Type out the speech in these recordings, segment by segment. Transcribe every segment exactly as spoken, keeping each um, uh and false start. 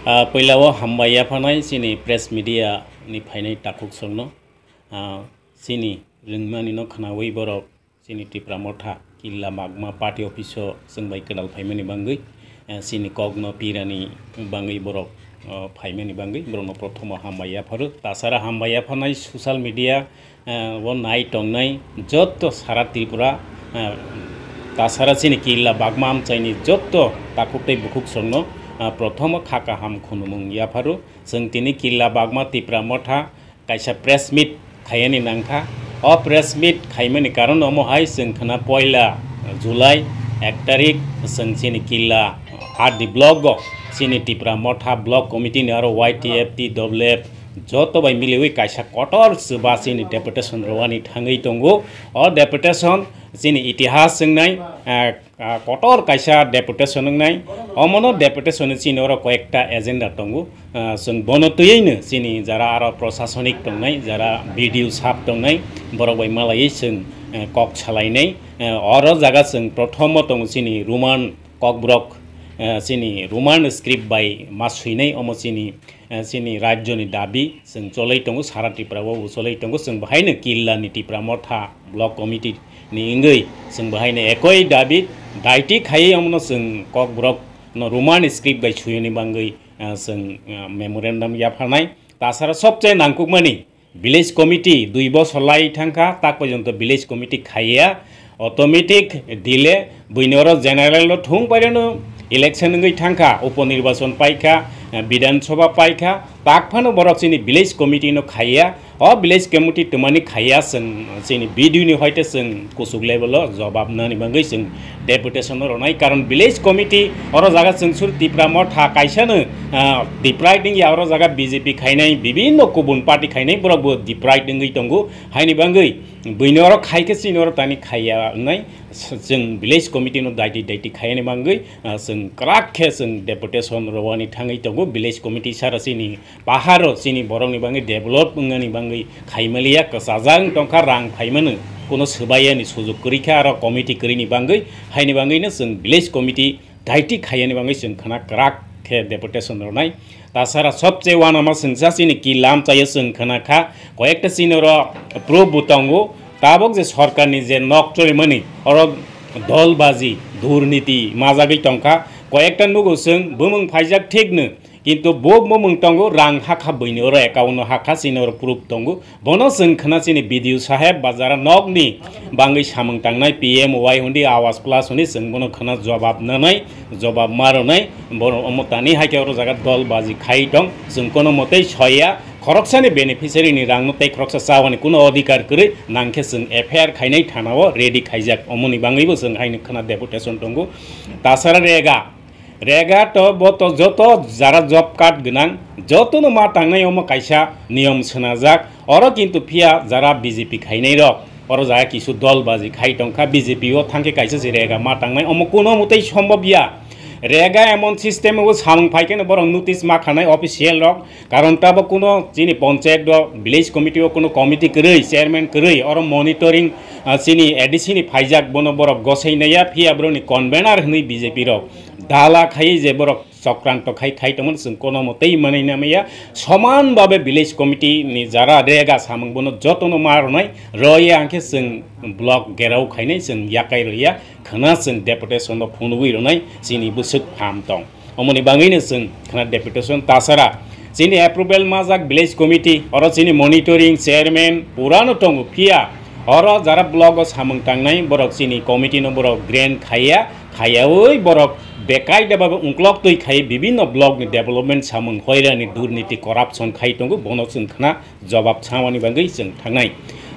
Ah, puila o hambai yaphanai chini press media ni phainai takhuk songno. Ah, chini ringmani no khnaui borok chini Tipra Motha Killa Bagma party office o chwng bai kwtal phaimani bangwi, eh, chini kok no pirani bangwi borok, oh, phaimani bangwi borok no prothomo hambai yapharo. Tasara hambai yaphanai social media, eh, o nai tongnai jotto sara Tripura, eh, tasara chini Killa Bagma amchaini jotto takhuk tei bukhuk songno, eh, prothomo kha kaham khunumung yapharo. Chwng tini Killa Bagma Tipra Motha kaisa press meet khaiyani nangkha. O press meet khaimani karon omo hai chwng khna poila July ek tarik chwng chini Killa R D block o chini Tipra Motha block committee ni aro Y T F, T W F joto bai miliwi kaisa kotor chuba chini deputation rwani thangwi tongo. O deputation chini itihas wngnai, ah, ah, kotor kaisa deputation wngnai. Omono deputation ni chini oro koyekta agenda tongo. Ah, chwng bono twiwi no chini jara aro prosasonik tongnai, jara B D O sap tongnai, borok bai malaiwi chwng, eh, kok salainai. Eh, oro jaga chwng prothomo tongo chini Roman kokborok, eh, chini Roman script bai ma swinai, omo chini, eh, chini rajyoni dabi chwng cholai tongo, sara Tripura o cholai tongo. Chwng bahaino Killa ni Tipra Motha block committee ni wngwi chwng bahaino ekoi dabi daiti khaiwi omono chwng kokborok no Roman script bai swiyoni bangwi, ah, chwng, ah, memorandum yapharnai. Tasara sobse nangkukmani village committee dui bosor lai thangkha, tak porjonto village committee khaiya, automatic delay, buini oro general no thung pairano election wngwi thangkha, upo nirbachon paikha, eh, Bidhan Sabha paikha, tak phano borok chini village committee no khaiya. O village committee twmani khaiya chwng chini B D O ni hoite chwng kuchuk level o jobab nani bangwi chwng deputation no rwnai, karon village committee oro jaga chwng sur Tipra Motha kaisa no, ah, deprived wngya, oro jaga B J P khainai, bibinno kubun party khainai borok bo deprived wngwi tongo. Haini bangwi buino oro khai khe chini oro tani khaiya wngnai, chwng village committee no daiti daiti khaiyani bangwi, ah, chwng kwrak khe chwng deputation rwani thangwi tongo. Village committee sara chini paharo chini borokni bangwi develop wngani bangwi khaimaliya, kwchajak wng tongkha, rang phaimano kuno swbaiyani sujuk kwrwi kha aro committee kwrwini bangwi, haini bangwino chwng village committee daiti khaiyani bangwi chwng khna kwrak khe deputation rwnai. Tasara sobse uanama chwngsa chini Killa amchaio chwng khna kha, koyekta chini oro proof bo tongo, tabok je sorkarni je nok cholimani oro dolbaji, durniti majagwi tongkha, koyekta nugo chwng bumung phaijak thikno, kintu bo bumung tongo, rang hakha buini oro account o hakha, chini oro proof tongo. Bono chwng khna chini B D O saheb ba jara nokni bangwi samung tangnai P M Y hundi, Awas Plus hundi, chwng bono khna jobab nanai, jobab ma rwnai. Bono omo tani hai khe oro jaga dol baji khai tong, chwng kono motei soiya, khoroksani beneficiary ni rangno tei khoroksa chawani kuno odhikar kwrwi, nangkhe chwng F I R khainai thana o ready khaijak, omoni bangwibo chwng haino khna deputation tongo. Tasara rega, Rega to bo to joto jara job card gwnang, jotono ma tangnai omo kaisa niyom swnajak. Oro kintu phiya jara B J P khainai rok, oro jaga kisu dol baji khai tongkha, B J P o thangkhe kaisa se rega ma tangnai, omo kuno mwtei sombobya. Rega emon system o samung phai khe borok notice ma khanai official rok, karon tabo kuno chini panchayat o, village committee o kuno committee kwrwi, chairman kwrwi, oro monitoring, ah, chini A D C ni phaijak, bono borok gosei naiya, phiya boroni convener hwnwi B J P rok dala khai je borok chokranto khai khai tongmani chwng kono motei manwi namaya. Soman babe village committee ni jara rega samung bono jotono ma rwnai, rwya hwnkhe chwng block gerao khainai, chwng yakai rwya, khwna chwng deputation no phunugwi rwnai, chini bwswk pham tong. Omoni bangwino chwng khwna deputation tasara chini approval majak village committee, oro chini monitoring chairman purano tongo, phiya oro jara block o samung tangnai borok chini committee no borok grant khaiya, khaiyaui borok bekai deba ungklok twi khai bibinno block ni development samung hoirani durniti corruption khai tongo, bono chwng khwna jobab samani bangwi chwng thangnai.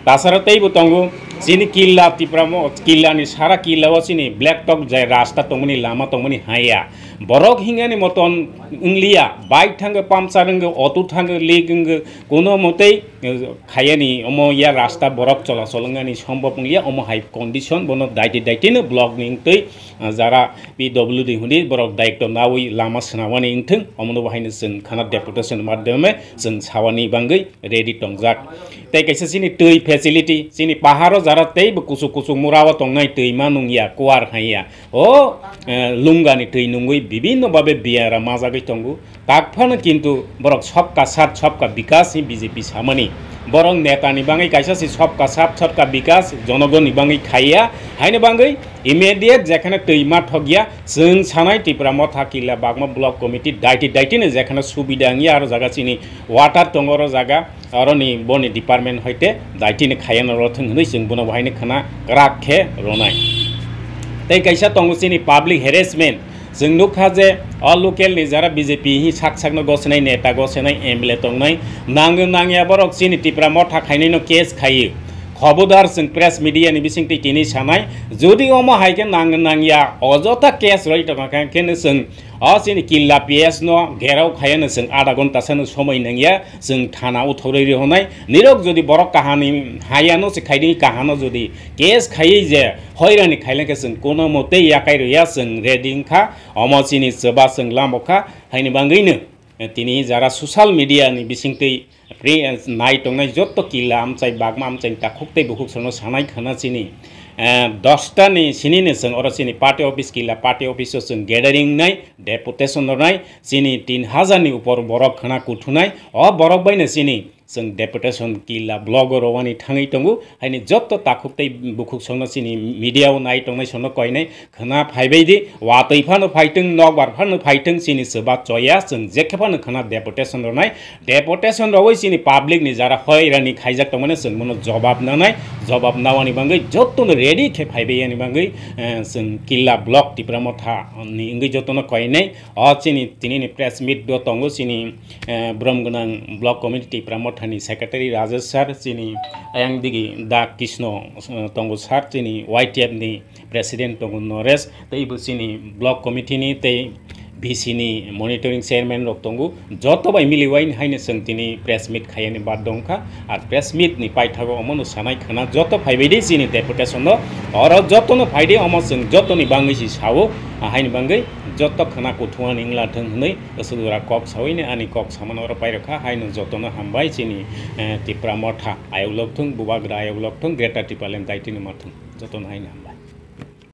Tasara teibo tongo chini Killa Tipra mo, Killa ni sara Killa o chini black top jai rasta tongmani lama tongmani haya. Borok hingani moton wngliya, bike thango, puncture wngo, auto thango, leak wngo, kuno motei, eh, khayani omo ya rasta borok chola chol wngani sombop wngya, omo hai condition bono daiti daiti no block ni wngtwi, ah, jara P W D hundi borok daikto nawi lama swnamani wngthwng, omono bo haino chwng khana deputation madhyome chwng sawani bangwi ready tongjak. Tei kaisa chini twi facility, chini paharo Aro teibo kuchuk kuchuk mura o tongnai twi ma nung ya, kuar hai ya. O, eh, lungani twi nungwi bibinno babe biyara majagwi tongo. Tak phano kintu borok sobka sat sobka bikas hi B J P samani. Borok netani bangwi kaisa si sobka sat sobka bikas jonogonni bangwi khaiya. Haini bangwi immediate jekhane twi ma thokya, chwng sanai Tipra Motha Killa Bagma Block Committee daiti daitino jekhane subida wngya aro jaga chini water tongo oro jaga. Aroni boni department hoite daitini khayano rothwng hwnwi chwng bono bo haino khwna kwrak khe rwnai. Tei kaisa tongo chini public harassment. Chwng nukha je o local ni jara B J P hi sak sakno gosnai neta gosnai M L A tongnai nangwi nangya borok chini Tipra Motha khainaino case khaio. Khobodar chwng press media ni bisingtwi tini sanai, jodi omo hai khe nangwi nangya ojota case roi tongkha khe chwng o chini Killa P S no gherao khayano chwng adha ghonta sano somoi nangya. Chwng thana o thorwi rihonai. Nirok jodi borok kahani hayano se khaidi kahano jodi case khaiwi je hoirani khailengkhe chwng kono motei yakai rwya chwng ready wngkha. Omo chini chwba chwng lamo kha. Haini bangwino, eh, tini jara social media ni bisingtwi pri-, eh, nai tongnai jotto Killa amchai bagma amchai takhuk tei bukhuk sono sanai khana chini, eh, dosta ni sinini chwng oro chini party office Killa party office o chwng gathering nai deputation rwnai. Chini tin hajar ni upor borok khwna kuthunai, o borok bai no chini chwng deputation Killa block o rowani thangwi tongo, haini jotto takhuk tei bukhuk songno chini media o nai tongnai songno koinai khwna phaibai di, watwi phano phaitwng, nokbar phano phaitwng, chini chwba choya, chwng jekhe phano khwna deputation rwnai, deputation rwwi chini public ni jara hoirani khaijak tongmani chwng bono jobab nanai, jobab nawani bangwi jottono ready khe phaibai yani bangwi, eh, chwng Killa block Tipra Motha ni wngwi jottono koinai. O chini tini ni press meet do tongo chini, eh, brom gwnang block committee Tipra Motha ni secretary Rajesh sir, chini ayang digi Da Krishno, eh, tongo sir, chini Y T F ni president tongo Noresh, tei bo chini block committee ni tei V C ni monitoring chairman rok tongo. Joto bai miliwai haino chwng tini press meet khayani bad dongkha. Ar press meet ni paithago omono sanai khwna joto phaibai di chini deputation no. Oro jotono phai di omo chwng jotoni bangwi si sao. Ahaini bangwi joto khwna kuthumani wngla thwng hwnwi aswk jora kok sawi ni ani kok samano oro pairokha. Haino jotono hambai chini, eh, Tipra Motha ayok lok thung, Bubagra ayok lok thung, Greater Tipraland daitini ma thung. Jotono haino hambai.